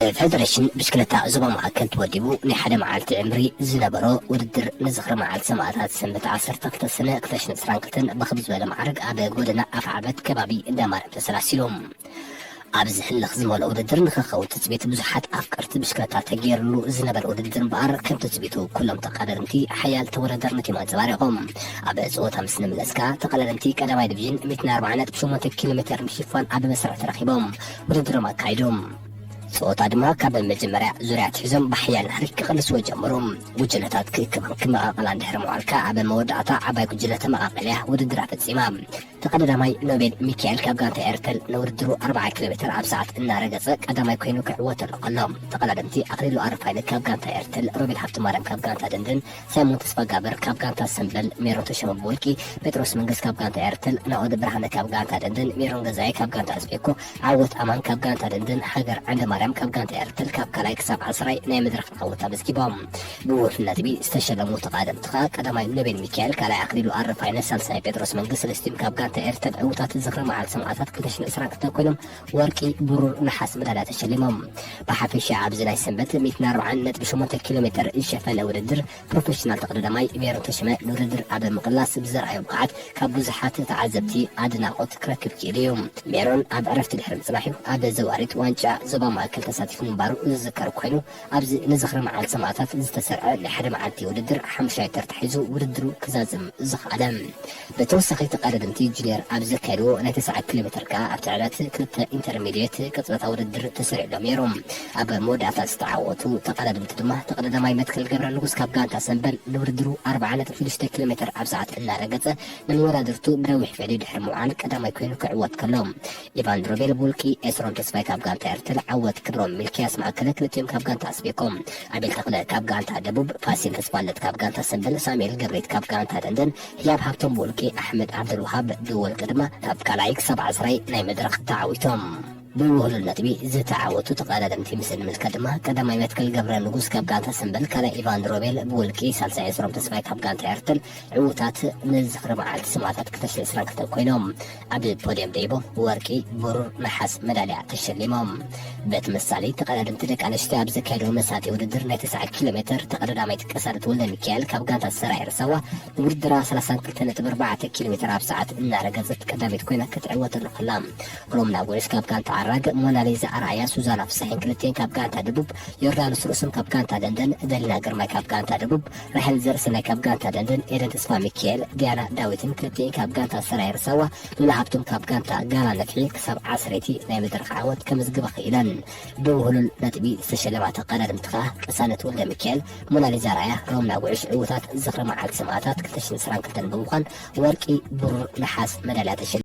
ፌደሬሽን ብሽክለታ ዞባ ማእከል ተወዲቡ ናይ ሓደ መዓልቲ ዕምሪ ዝነበሮ ውድድር ንዝኽሪ መዓልቲ ሰማእታት ሰንበት ዓሰርተ ክልተ ሰነ ክልተ ሽሕን ዕስራን ክልተን ብኽብ ዝበለ ማዕርግ ኣብ ጎደና ኣፍዓበት ከባቢ እንዳማርያም ተሰላሲሉ። ኣብዚ ህልኽ ዝመልኦ ውድድር ንኸኸውን ትጽቢት ብዙሓት ኣፍቀርቲ ብሽክለታ ተገይርሉ ዝነበረ ውድድር እምበኣር ከም ትጽቢቱ ኩሎም ተቐዳደምቲ ሓያል ተወዳዳርነት እዮም ኣንጸባሪቖም። ኣብ ጸወታ ምስ ንምለስካ ተቐዳደምቲ ቀዳማይ ዲቪዥን ሚእትን ኣርባዓን ነጥቢ ሸሞንተ ኪሎ ሜተር ምሽፋን ኣብ መስርዕ ተረኺቦም ውድድሮም ኣካይዶም። ጸወታ ድማ ካብ መጀመርያ ዙርያ ኣትሒዞም ብሓያል ናህሪ ክቕልስዎ ጀመሩ። ጉጅለታት ክእክባን ክመቓቐላን ድሕሪ ምውዓል ከኣ ኣብ መወዳእታ ዓባይ ጉጅለ ተመቓቒልያ ውድድራ ፈጺማ። ተቐዳዳማይ ኖቤል ሚካኤል ካብ ጋንታ ኤርተል ንውድድሩ ኣርብዓ ኪሎ ሜተር ኣብ ሰዓት እናረገጸ ቀዳማይ ኮይኑ ክዕወተሉ ከሎ፣ ተቐዳደምቲ ኣኽሊሉ ኣረፋይነ ካብ ጋንታ ኤርተል፣ ሮቤል ሃብተማርያም ካብ ጋንታ ደንደን፣ ሳይሞን ተስፋጋብር ካብ ጋንታ ሰምበል፣ ሜሮን ተሾመ ብውልቂ፣ ጴጥሮስ መንግስ ካብ ጋንታ ኤርተል፣ ናኦድ ብርሃነ ካብ ጋንታ ደንደን፣ ሜሮን ገዛኢ ካብ ጋንታ ኣስቤኮ፣ ዓወት ኣማን ካብ ጋንታ ደንደን፣ ሃገር ዓንደማርያም ካብ ጋንታ ኤርተል ካብ ካልኣይ ክሳብ ዓስራይ ናይ መድረኽ ዓወት ኣመዝጊቦም። ብውሑድ ነጥቢ ዝተሸለሙ ተቐዳደምቲ ኸኣ ቀዳማይ ኖቤል ሚካኤል፣ ካልኣይ ኣኽሊሉ ኣረፋይነ፣ ሳልሳይ ጴጥሮስ መንግስ፣ ሰለስቲኦም ካብ ጋንታ ኤርተል ዕዉታት ዝኽሪ መዓልቲ ሰማእታት ክልተ ሽሕን ዕስራን ክልተን ኮይኖም ወርቂ፣ ብሩር፣ ነሓስ መዳልያ ተሸሊሞም። ብሓፈሻ ኣብዚ ናይ ሰንበት ሚእትን ኣርባዓን ነጥቢ ሸሞንተ ኪሎ ሜተር ዝሸፈነ ውድድር ፕሮፌሽናል ተቐዳዳማይ ሜሮን ተሾመ ንውድድር ኣብ ምቕላስ ብዘርኣዮ ብቕዓት ካብ ብዙሓት ተዓዘብቲ ኣድናቖት ክረክብ ክኢሉ እዩ። ሜሮን ኣብ ዕረፍቲ ድሕሪ ምጽናሕ እዩ ኣብ ዘዋሪት ዋንጫ ዞባ ማእከል ተሳቲፉ ምንባሩ ዝዝከር ኮይኑ፣ ኣብዚ ንዝኽሪ መዓልቲ ሰማእታት ዝተሰርዐ ናይ ሓደ መዓልቲ ውድድር ሓሙሻይ ተርታ ሒዙ ውድድሩ ክዛዝም ዝኸኣለ። ብተወሳኺ ተቐዳደምቲ ጁኒየር ኣብ ዘካየድዎ ናይ ተስዓ ኪሎ ሜተር ከኣ ኣብቲ ዕለት ክልተ ኢንተርሚድየት ቅጽበታዊ ውድድር ተሰሪዕሎም ነይሮም። ኣብ መወዳእታ ዝተዓወቱ ተቐዳደምቲ ድማ ተቐዳዳማይ መትከል ገብረ ንጉስ ካብ ጋንታ ሰምበል ንውድድሩ ኣርብዓ ነጥቢ ሽዱሽተ ኪሎ ሜተር ኣብ ሰዓት እናረገጸ ንመወዳድርቱ ብነዊሕ ፈሊዩ ድሕሪ ምውዓል ቀዳማይ ኮይኑ ክዕወት ከሎ፣ ኢቫን ሮቤል ብውልቂ፣ ኤስሮም ተስፋይ ካብ ጋንታ ኤርትል፣ ዓወት ክብሮም ሚልክያስ ማእከለ ክልቲኦም ካብ ጋንታ ኣስቤኮም፣ ኣቤል ተኽለ ካብ ጋንታ ደቡብ፣ ፋሲል ተስፋለት ካብ ጋንታ ሰምበል፣ ሳሙኤል ገብሬት ካብ ጋንታ ደንደን፣ ህያብ ሃብቶም ብውልቂ፣ ኣሕመድ ዓብደልውሃብ ብውልቂ ድማ ካብ ካልኣይ ክሳብ ዓስራይ ናይ መድረኽ ተዓዊቶም። ብውህሉል ነጥቢ ዝተዓወቱ ተቐዳደምቲ ምስ እንምልከት ድማ ቀዳማይ መትከል ገብረ ንጉስ ካብ ጋንታ ሰምበል፣ ካልኣይ ኢቫን ሮቤል ብውልቂ፣ ሳልሳይ ኤስሮም ተስፋይ ካብ ጋንታ ኤርትል ዕዉታት ንዝኽሪ መዓልቲ ሰማእታት ክልተ ሽሕን ዕስራን ክልተን ኮይኖም ኣብ ፖድየም ደይቦም ወርቂ፣ ብሩር፣ ነሓስ መዳልያ ተሸሊሞም። በቲ መሳሊ ተቐዳደምቲ ደቂ ኣንስትዮ ኣብ ዘካየደዎ መሳጢ ውድድር ናይ ተስዓ ኪሎ ሜተር ተቐዳዳማይት ቅሳነት ወልደ ሚካኤል ካብ ጋንታ ሰራየ ርሳዋ ንውድድራ ሰላሳን ክልተ ነጥቢ ኣርባዕተ ኪሎ ሜተር ኣብ ሰዓት እናረገጸት ቀዳመይቲ ኮይና ክትዕወተሉ ከላ፣ ሮምና ጎይሽ ካብ ጋንታ ዓራግ፣ ሞናሊዛ ኣርኣያ፣ ሱዛና ፍሳሒን ክልቲኤን ካብ ጋንታ ደቡብ፣ ዮርዳኖስ ርእሶም ካብ ጋንታ ደንደን፣ ደሊና ግርማይ ካብ ጋንታ ደቡብ፣ ራሄል ዘርእሰናይ ካብ ጋንታ ደንደን፣ ኤደን ተስፋ ሚካኤል፣ ዲያና ዳዊትን ክልቲኤን ካብ ጋንታ ሰራየ ርሳዋ፣ ሉላ ሃብቶም ካብ ጋንታ ጋላ ነፍሒ ክሳብ ዓስረይቲ ናይ መድረኽ ዓወት ከመዝግባ ክኢለን። ብውህሉል ነጥቢ ዝተሸለማ ተቐዳደምቲ ከኣ ቅሳነት ወልደ ሚካኤል፣ ሞናሊዛ ኣርኣያ፣ ሮምና ጉዕሽ ዕዉታት ዝኽሪ መዓልቲ ሰማእታት ክልተ ሽሕን ዕስራን ክልተን ብምዃን ወርቂ፣ ብሩር፣ ነሓስ መዳልያ ተሸሊመን።